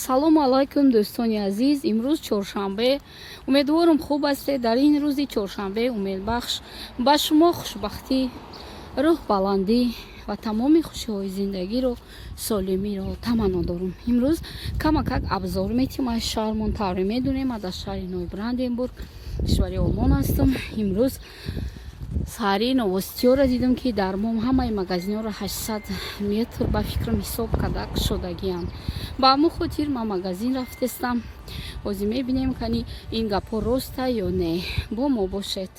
Ассалому алайкум, дӯстони азиз. Имрӯз чоршанбе. Умедворам, хуб ҳастед. Дар ин рӯзи чоршанбе умедбахш ба шумо хушбахтӣ, рӯҳбаландӣ ва тамоми хушиҳои зиндагиро, солимиро таманно дорам. Имрӯз камакак обзор метим аз шаҳрмон. Тавре медонем, аз шаҳри Нойбранденбург, кишвари Олмон ҳастам. Имрӯз саҳари новостиёро дидам, ки дар мо ҳамаи магазинҳоро 800 метр, ба фикрам, ҳисоб карда кушодагианд. Ба ҳамон хотир ман магазин рафтестам. Ҳозир мебинем, кани ин гапҳо роста ё не. Бо мо бошед.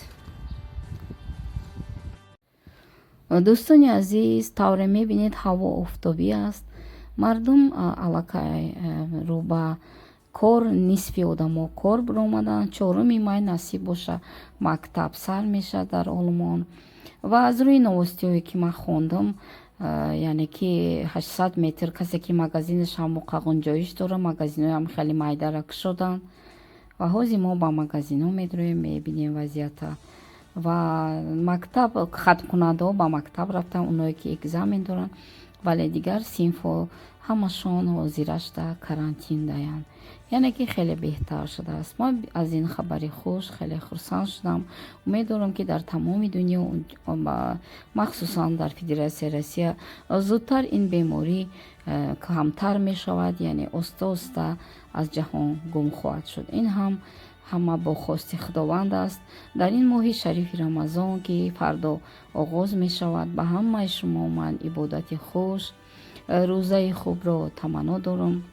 Дӯстони азиз, тавре мебинед, ҳаво офтобӣ аст. Мардум аллакай рӯ ба кор, нисфи одамо кор биромаданд. 4-уми май, насиб боша, мактаб сар мешавад дар Олмон. Ва аз рӯи новостиҳое, ки ман хондам, яъне ки 800 метр касе ки магазинаш ҳамоқа ғунҷоиш дора, магазинҳоям хеле майдара кушоданд. Ва ҳозир мо ба магазинҳо медроем, мебинем вазъията. Ва мактаб хатмкунандаҳо ба мактаб рафтанд, оное ки экзамен доранд, вале дигар синфҳо ҳамашон ҳозирашда карантин даянд. Яъне ки хеле беҳтар шудааст. Ман аз ин хабари хуш хеле хурсанд шудам. Умед дорам, ки дар тамоми дунё, махсусан дар Федератсияи Россия, зудтар ин беморӣ камтар мешавад, яъне оста оста аз ҷаҳон гум хоҳад шуд. Ин ҳам ҳама бо хости Худованд аст. Дар ин моҳи шарифи Рамазон, ки фардо оғоз мешавад, ба ҳамаи шумо ман ибодати хуш, рӯзаи хубро таманно дорам.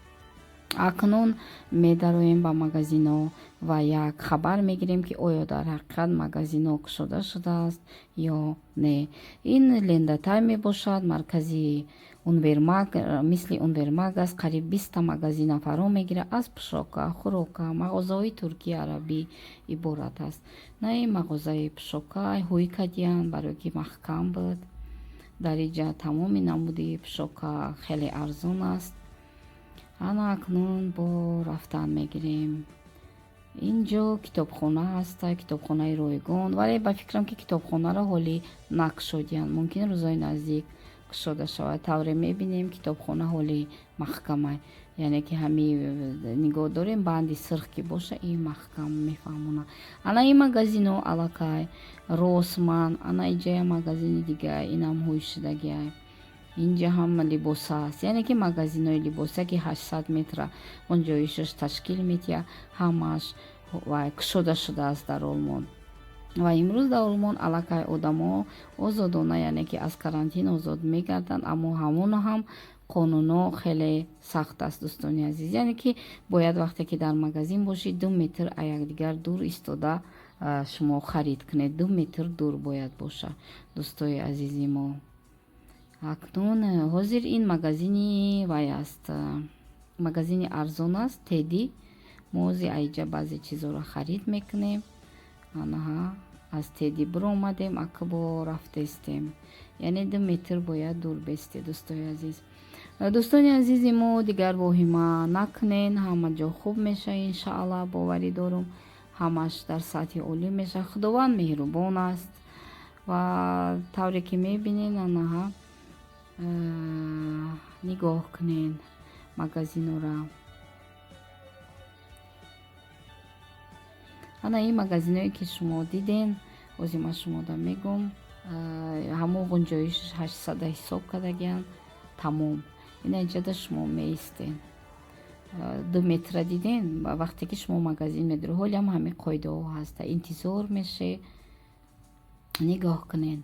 Акнун медароем ба магазино ва як хабар мегирем, ки оё дар ҳақиқат магазино кушода шудааст ё не. Ин Лендатай мебошад, маркази универмаг, мисли универмаг аст, қариб 20-та магазина фаро мегирад, аз пӯшока, хӯрока, мағозаҳои туркӣ, арабӣ иборат аст. На, ин мағозаи пӯшока ҳуй кардиянд, барое ки маҳкам буд. Дар инҷа тамоми намуди пӯшока хеле арзон аст. Ана акнун бо рафтан мегирем. Ин ҷо китобхона ҳаста, китобхонаи ройгон, вале ба фикрам, ки китобхонаро ҳолӣ накушодиянд, мумкин рӯзҳои наздик кушода шавад. Тавре мебинем, китобхона ҳоли маҳкама, яъне ки ҳами нигоҳ дорем, банди сирх ки боша, ин маҳкам мефаҳмона. Ана ин магазино аллакай Росман, ана иҷая магазини дига, инам ҳуй шудагиай. Инҷа ҳам либоса аст, яъне ки магазинои либоса, ки 800 метра ғунҷоишаш ташкил метиҳад, ҳамааш кушода шудааст дар Олмон. Ва имрӯз дар Олмон аллакай одамо озодона, яъне ки аз карантин озод мегарданд, аммо ҳамоно ҳам қонунҳо хеле сахт аст, дӯстони азиз. Яъне ки бояд вақте ки дар магазин бошӣ, 2 метр аз якдигар дур истода шумо харид кунед. 2 метр дур бояд боша, дӯстои азизи мо. Акнун ҳозир ин магазини вай аст, магазини арзон аст, Теди. Мо ҳозир аиҷа баъзе чизҳоро харид мекунем. Анаҳа, аз Теди биромадем, акбо рафтестем. Яъне 2 метр бояд дур бесте, дӯстои азиз. Дӯстони азизи мо, дигар воҳима накунен, ҳама ҷо хуб меша, иншааллах. Боварӣ дорум, ҳамаш дар сатҳи олӣ меша. Худованд меҳрубон аст. Ва тавре ки мебинен, анаҳа, нигоҳ кунен магазинора. Ана ин магазиное, ки шумо диден, ҳозир ман шумода мегӯм, ҳамон ғунҷоиш 800-а ҳисоб кардагианд, тамом. Ина иҷада шумо меистен, 2 метра диден. Вақте ки шумо магазин медоред, ҳолиам ҳамин қоидаҳо ҳаста, интизор меше. Нигоҳ кунен,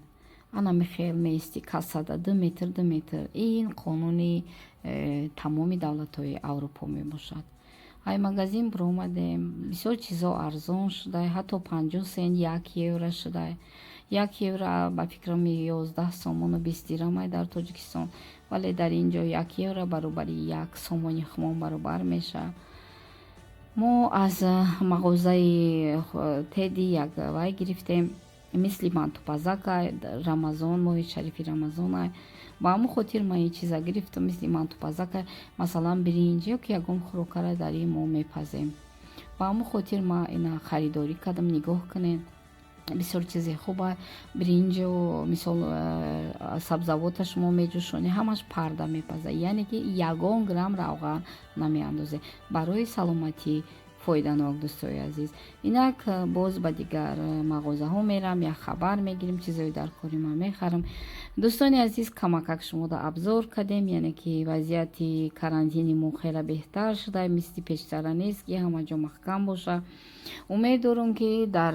ана михел меисти кассада, 2 метр, 2 метр. Ин қонуни тамоми давлатҳои Аврупо мебошад. Ай магазин биромадем, бисёр чизҳо арзон шуда, ҳатто 50 сент 1 евро шуда. 1 евро, ба фикрам, 11 сомону 20 дирамай дар Тоҷикистон, вале дар ин ҷо 1 евро баробари 1 сомони хумон баробар мешавад. Мо аз мағозаи Теди як вай гирифтем, мисли мантупазака. Рамазон, моҳи шарифи Рамазонай, ба ҳамон хотир ман ин чиза гирифтам, мисли мантупазака, масалан, биринҷ ё ки ягон хӯрокара дар ин мо мепазем. Ба ҳамон хотир ман ина харидорӣ кардам. Нигоҳ кунед. Бисёр чизи хуба. Биринҷу, мисол, сабзавота шумо меҷӯшонӣ, ҳамаш парда мепаза, яъне ки ягон грамм равған намеандозед. Барои саломатӣ фоиданок. Дӯстои азиз, инак боз ба дигар мағозаҳо мерам, як хабар мегирем, чизои дар кори ман мехарам. Дӯстони азиз, камакак шумода обзор кардем, яъне ки вазъияти карантини мо хеле беҳтар шуда, мисли пештара нест, ки ҳама ҷо маҳкам боша. Умед дорам, ки дар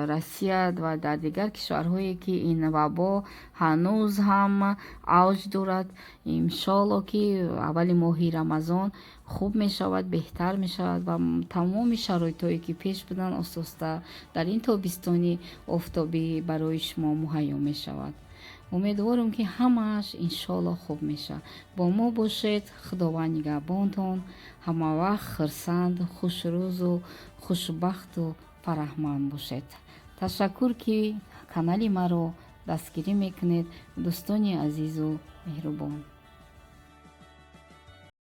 Россия ва дар дигар кишварҳое, ки ин вабо ҳанӯз ҳам авҷ дорад, иншоалло, ки аввали моҳи Рамазон хуб мешавад, беҳтар мешавад ва тамоми шароитҳое, ки пеш буданд, оста-оста дар ин тобистони офтобӣ барои шумо муҳайё мешавад. Умедворам, ки ҳамааш, иншоалло, хуб мешавад. Бо мо бошед. Худованд нигаҳбонтон. Ҳамавақт хурсанд, хушрӯзу хушбахту фараҳманд бошед. Ташаккур, ки канали маро дастгирӣ мекунед, дӯстони азизу меҳрубон.